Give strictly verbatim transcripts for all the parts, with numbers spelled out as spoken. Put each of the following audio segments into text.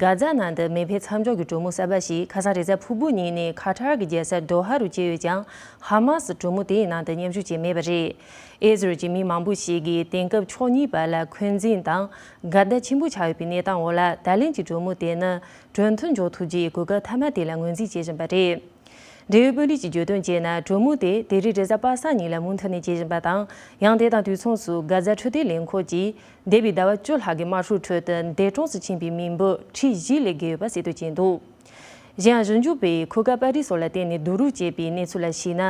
གྷ་ཛ་ནང་དུ་མེ་འཕེན་མཚམས་འཇོག་གི་གྲོས་མོལ་གསར་པ་ཞིག་ཁ་སང་རེས་གཟའ་ཕུར་བུ་ཉིན་ནས་ཁ་ཐར་གྱི་རྒྱལ་ས་དོ་ཧ་རུ་བྱས་ཡོད་ཀྱང་། ཧ་མ་སི་གྲོས་མོལ་དེའི་ནང་དུ་མཉམ་ཞུགས་བྱས་མེད་པ་རེད། ཨེ་ཛི་རལ་གྱི་མི་མང་པོ་ཞིག་གིས་དེང་སྐབས་ཕྱོགས་གཉིས་བར་ལ་འཁོན་འཛིན་དང་འགལ་ཟླ་ཆེན་པོ་ཆགས་ཡོད་པའི་གནས་སྟངས་འོག་ལ། ད་ལན་གྱི་གྲོས་མོལ་དེ་ནི་གྲོས་མཐུན་འཇོག་ཐུབ་རྒྱུའི་གོ་སྐབས་མཐའ་མ་དེ་ལ་ངོས་འཛིན་བྱེད་བཞིན་པ་རེད། འབྲེལ་ཡོད་དཔོན་རིགས་ཀྱིས་བརྗོད་དོན་བྱས་ན། གྲོས་མོལ་དེ་དེ་རིང་རེས་གཟའ་པ་སངས་ཉིན་ལ་མུ་མཐུད་ནས་བྱེད་བཞིན་པ་དང་། ཡང་དེ་དང་དུས་མཚུངས་སུ་གྷ་ཛ་འཕྲོད་བསྟེན་ལས་ཁུངས་ཀྱིས་འདས་པའི་ཟླ་བ་བཅུ་ལྷག་གི་དམག་འཁྲུག་ཁྲོད་དུ་འདས་གྲོངས་སུ་ཕྱིན་པའི་མི་འབོར་ཁྲི་བཞི་ལས་བརྒལ་ཡོད་པ་གསལ་སྟོན་བྱས་འདུག་གཞན་ཡང་། ཞིབ་འཇུག་པས་འཁོར་སྐར་པར་རིས་སོགས་ལ་བརྟེན་ནས་བསྡུ་རུབ་བྱས་པའི་གནས་ཚུལ་ལ་གཞིགས་ན།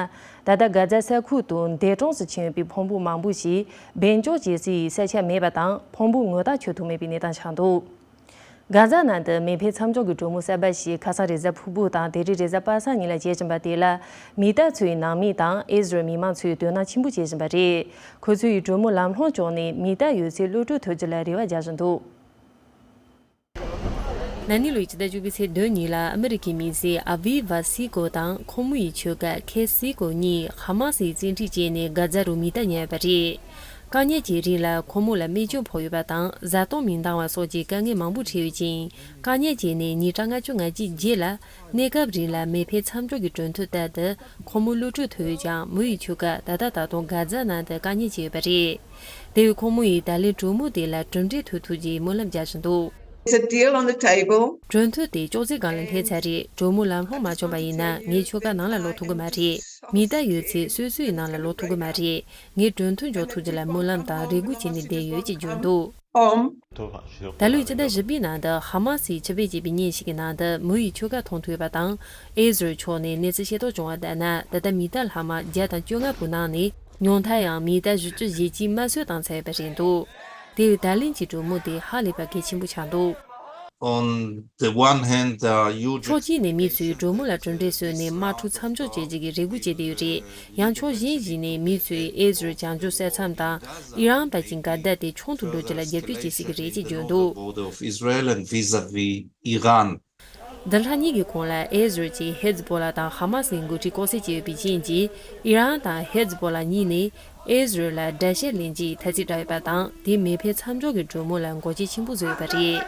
ད་ལྟ་གྷ་ཛ་ས་ཁུལ་དུ་འདས་གྲོངས་སུ་ཕྱིན་ཡོད་པའི་ཕོན་པོ་མང་པོ་ཞིག་སྦས་འཇོག་བྱེད་སའི་ས་ཆ་མེད་པ་དང་། ཕོན་པོ་ངོ་རྟགས་ཆོད་ཐུབ་མེད་པའི་གནས་སྟངས་ཆགས་འདུག་གྷ་ཛ་ནང་དུ་མེ་འཕེན་མཚམས་འཇོག་གི་གྲོས་མོལ་གསར་པ་ཞིག་ཁ་སང་རེས་གཟའ་ཕུར་བུ་དང་དེ་རིང་རེས་གཟའ་པ་སངས་ཉིན་ལ་བྱེད་བཞིན་པ་དེ་ལ། མི་དག་ཚོའི་ནང་མི་དང་ཨེ་ཛི་རལ་མི་མང་ཚོས་དོ་སྣང་ཆེན་པོ་བྱེད་བཞིན་པ་རེད། ཁོ་ཚོས་གྲོས་མོལ་ལམ་ལྷོང་བྱུང་ནས་མི་དག་ཡོད་ཚད་གློད་གྲོལ་ཐུབ་རྒྱུ་ལ་རེ་བ་རྒྱག་བཞིན་འདུག་ན་ནིང་ལོའི་ཕྱི་ཟླ་བཅུ་པའི་ཚེས་བདུན་ཉིན་ལ། ཨ་མི་རི་ཀའི་མི་སེར་ཨ་བྷི་བྷ་སི་ཀོ་དང་ཁོ་མོ་ཡི་ཁྱོ་ག་ཁེ་སི་ཀོ་གཉིས་ཧ་མ་སིས་བཙན་ཁྲིད་བྱས་ནས་གྷ་ཛ་རུ་མི་དག་ཉར་ཡོད་པ་རེད། དཀའ་ངལ་གྱི་རིང་ལ་ཁོ་མོ་ལ་རྨས་སྐྱོན་ཕོག་ཡོད་པ་དང་། བཟའ་བཏུང་མི་འདང་བ་སོགས་ཀྱི་དཀའ་ངལ་མང་པོ་འཕྲད་ཡོད་ཅིང་། དཀའ་ངལ་བྱས་ནས་ཉིན་གྲངས་ལྔ་བཅུ་ང་གཅིག་རྗེས་ལ། གནས་སྐབས་རིང་ལ་མེ་འཕེན་མཚམས་འཇོག་གི་གྲོས་མཐུན་ལྟར་དུ་ཁོ་མོ་གློད་གྲོལ་ཐུབ་ཡོད་ཀྱང་། མོ་ཡི་ཁྱོ་ག་ད་ལྟ་ད་དུང་གྷ་ཛ་ནང་དུ་དཀའ་ངལ་ཅན་ཡོད་པ་རེད། དེ་བས་ཁོ་མོ་ཡིས་ད་ལན་གྲོས་མོལ་དེ་ལ་གྲུབ་འབྲས་ཐོན་ཐུབ་རྒྱུའི་སྨོན་ལམ་རྒྱག་བཞིན་འདུག It's a deal on the table. གྲོས་མཐུན་དེ་ཅོག་ཙེ་སྒང་ལ་སླེབས་ཚར་རེད། གྲོས་མོལ་ལམ་ལྷོང་མ་བྱུང་བ་ཡིན་ན། ངའི་ཁྱོ་ག་ནང་ལ་ལོག་ཐུབ་ཀྱི་མ་རེད། མི་དག་ཡོད་ཚད་སོ་སོའི་ནང་ལ་ལོག་ཐུབ་ཀྱི་མ་རེད། ངས་གྲོས་མཐུན་འཇོག་ཐུབ་རྒྱུ་ལ་སྨོན་ལམ་དང་རེ་སྒུག་བྱས་ནས་བསྡད་ཡོད་ཅེས་བརྗོད་འདུག Home. ད་ལོའི་ཕྱི་ཟླ་བཞི་པའི་ནང་དུ་ཧ་མ་སིས་ཕྱིར་འབུད་བྱས་པའི་བརྙན་ཞིག་གི་ནང་དུ་མོ་ཡི་ཁྱོ་ག་མཐོང་ཐུབ་ཡོད་པ་དང་། ཨེ་ཛི་རལ་ཕྱོགས་ནས་གནས་ཚུལ་ཤེས་རྟོགས་བྱུང་བ་ལྟར་ན། ད་ལྟ་མི་དག་ལྷག་མ་བརྒྱ་དང་བཅོ་ལྔ་བོའི་ནང་ནས་ཉུང་མཐར་ཡང་མི་དག་བཞི་བཅུ་ཞེ་གཅིག་དམར་གསོད་བཏང་ཚར་ཡོད་པ་རེད་འདུག་དེ་བས་ད་ལན་གྱི་གྲོས་མོལ་དེ་ཧ་ལས་པ་གལ་ཆེན་པོ་ཆགས་འདུག On the one hand, uh, you ཕྱོགས་གཅིག་ནས་མི་ཚོས་གྲོས་མོལ་ལ་གྲུབ་འབྲས་བཟོས་ནས་དམག་འཁྲུག་མཚམས་འཇོག་བྱེད་རྒྱུ་གི་རེ་སྒུག་བྱེད་བསྡད་ཡོད་རེད། ཡང་ཕྱོགས་གཞན་ཞིག་ནས་མི་ཚོས་ཨེ་ཛི་རལ་བྱང་ཕྱོགས་ས་མཚམས་དང་ཨི་རན་བར་གྱི་འགལ་ཟླ་དེ་ཆུང་དུ་འགྲོ་རྒྱུ་ལ་རྒྱབ་སྐྱོར་བྱེད་སྲིད་ཀྱི་རེད་ཅེས་བརྗོད་འདུག Border of Israel and vis-a-vis Iran. བདུན་ཕྲག་གཉིས་ཀྱི་གོང་ལ་ཨེ་ཛི་རལ་གྱིས་ཧེ་ཛི་བྷོ་ལ་དང་ཧ་མ་སིའི་འགོ་ཁྲིད་ལྐོག་བསད་བྱས་ཡོད་པའི་རྐྱེན་གྱིས། ཨི་རན་དང་ཧེ་ཛི་བྷོ་ལ་གཉིས་ནས་ཨེ་ཛི་རལ་ལ་དགྲ་ཤ་ལེན་རྒྱུའི་ཐ་ཚིག་བསྒྲགས་ཡོད་པ་དང་། དེས་མེ་འཕེན་མཚམས་འཇོག་གི་གྲོས་མོལ་ལ་འགོག་རྐྱེན་ཆེན་པོ་བཟོས་ཡོད་པ་རེད།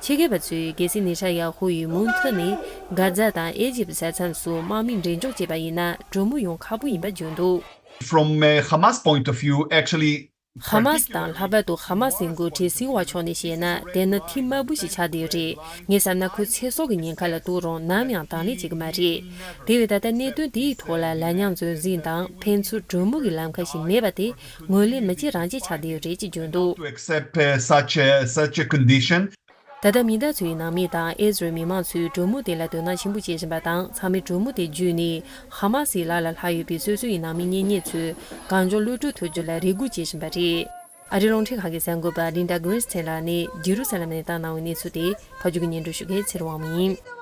ཆེད་མཁས་པ་ཚོས་རྒྱལ་སྲས་ནེ་ཐན་ཡ་ཧུ་ཡིས་མུ་མཐུད་ནས་གྷ་ཛ་དང་ཨེ་ཇིབ་ས་མཚམས་སུ་དམག་མི་འགྲེམས་འཇོག་བྱས་པ་ཡིན་ན། གྲོས་མོལ་ཡོང་ཁག་པོ་ཡིན་པ་བརྗོད་འདུག From uh, Hamas point of view, actually, ཧ་མ་སི་དང་། ལྷག་པར་དུ་ཧ་མ་སིའི་འགོ་ཁྲིད་སིན་ཝར་ཕྱོགས་ནས་བཤད་ན། དེ་ནི་ཐིག་དམར་པོ་ཞིག་ཆགས་བསྡད་ཡོད་རེད། ངས་བསམ་ན་ཁོས་ཚེ་སྲོག་གི་ཉེན་ཁ་ལ་གཏུགས་རུང་ནམ་ཡང་དང་ལེན་བྱེད་ཀྱི་མ་རེད། དེ་བས་ད་ལྟ་གནད་དོན་དེའི་ཐོག་ལ་ལ་ཉག་འཛིན་ཟིང་དང་ཕན་ཚུན་གྲོས་མོལ་གྱི་ལམ་ཁ་ཞིག་མེད་པ་དེ་ངོས་ལེན་མི་བྱེད་རང་བྱེད་ཆགས་བསྡད་ཡོད་རེད་ཅེས་བརྗོད་འདུག To accept uh, such a, such a condition. ད་ལྟ་མི་དག་ཚོའི་ནང་མི་དང་ཨེ་ཛི་རལ་མི་མང་ཚོས་གྲོས་མོལ་དེ་ལ་དོ་སྣང་ཆེན་པོ་བྱེད་བཞིན་པ་དང་། ཚང་མས་གྲོས་མོལ་དེ་བརྒྱུད་ནས་ཧ་མ་སིའི་ལག་ལ་ལྷག་ཡོད་པའི་སོ་སོ་ཡི་ནང་མི་གཉེན་ཉེ་ཚོས་གང་མགྱོགས་གློད་གྲོལ་ཐུབ་རྒྱུ་ལ་རེ་སྒུག་བྱེད་བཞིན་པ་རེད། ཨ་རིའི་རླུང་འཕྲིན་ཁང་གི་གསར་འགོད་པ་ལིན་ཌ་གྷི་རིན་སི་ཐན་ལགས་ནས་ཇེ་རུ་སཱ་ལམ་ནས་བཏང་གནང་བའི་གནས་ཚུལ་དེ་ཕབ་སྒྱུར་གྱིས་སྙན་སྒྲོན་ཞུ་མཁན་ཚེ་རིང་དབང་མོ་ཡིན།